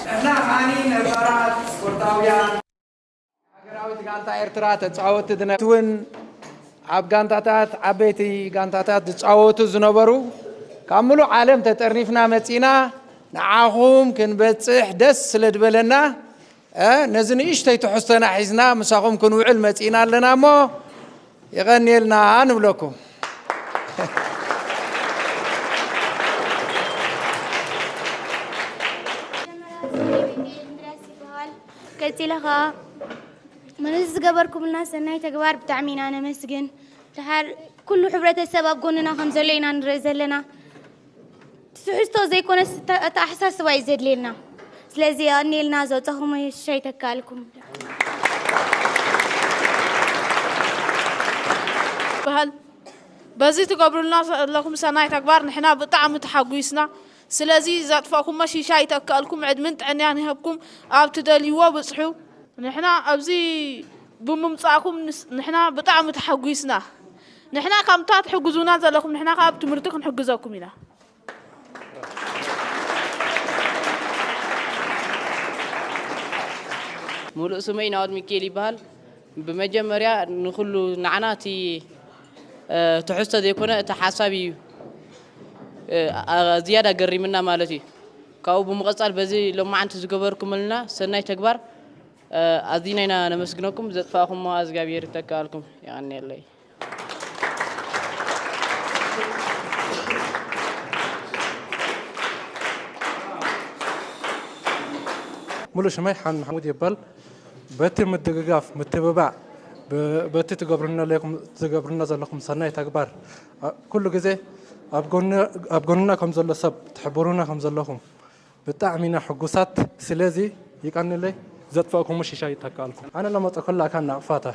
ንሕና ከዓኒ ነባራት ስፖርታውያን፣ ሃገራዊት ጋንታ ኤርትራ ተጻወትቲ ዝነ-፣ እውን ኣብ ጋንታታት፣ ዓበይቲ ጋንታታት ዝጻወቱ ዝነበሩ፣ ካብ ምሉእ ዓለም ተጠርኒፍና መጺና ንዓኹም ክንበጽሕ ደስ ስለ ዝበለና፣ እ፣ ነዚ ንእሽተይ ትሕዝቶና ሒዝና ምሳኹም ክንውዕል መጺና ኣለና እሞ፣ የቐንየልና ንብለኩም። ቀጺለ ኸኣ፣ ነዚ ዝገበርኩምልና ሰናይ ተግባር ብጣዕሚ ኢና ነመስግን። ደሓር ኩሉ ሕብረተሰብ ኣብ ጎንና ከም ዘሎ ኢና ንርኢ ዘለና። ትሕዝቶ ዘይኮነስ፣ ኣተ-፣ ኣተሓሳስባ እዩ ዘድልየና። ስለዚ የቐንየልና፣ ዘውጻኹሞ የሽሻይ ይተካልኩም። በሃል፣ በዚ ትገብሩልና ዘለኹም ሰናይ ተግባር ንሕና ብጣዕሚ ተሓጒስና። ስለዚ ዘጥፈእኩሞ ሽሻይ ይተክኣልኩም፣ ዕድምን ጥዕናን ይሃብኩም፣ ኣብ ትደልይዎ ብጽሑ። ንሕና ኣብዚ ብምምጻእኩም ንስ-፣ ንሕና ብጣዕሚ ተሓጒስና። ንሕና ከምታ ትሕግዙና ዘለኹም ንሕና ከኣ ኣብ ትምህርቲ ክንሕግዘኩም ኢና። ሙሉእ ስመይ ናኦድ ሚካኤል ይበሃል። ብመጀመርያ ንኹሉ ንዓና እቲ፣ እ፣ ትሕዝቶ ዘይኮነ እቲ ሓሳብ እዩ፣ እ፣ ኣ-፣ ዝያዳ ገሪምና ማለት እዩ። ካብኡ ብምቕጻል በዚ ሎማዓንቲ ዝገበርኩምልና ሰናይ ተግባር፣ እ፣ ኣዚና ኢና ነመስግነኩም። ዘጥፋእኩሞ እግዚኣብሔር ይተካኣልኩም። የቐንየለይ። ሙሉእ ሽመይ ሓን መሓሙድ ይበል። በቲ ምድግጋፍ፣ ምትብባዕ፣ ብ-፣ በቲ ትገብሩና ለይኩም-፣ ትገብሩና ዘለኹም ሰናይ ተግባር፣ ኣ-፣ ኩሉ ግዜ ኣብ ጎን-፣ ኣብ ጎንና ከም ዘሎ ሰብ ትሕብሩና ከም ዘለኹም ብጣዕሚ ኢና ሕጉሳት። ስለዚ ይቀንለይ፣ ዘጥፋእኩሙ ሽሻይ ይተካልኩም። ኣነ ለመጸ ኩላካ ናቕፋታ።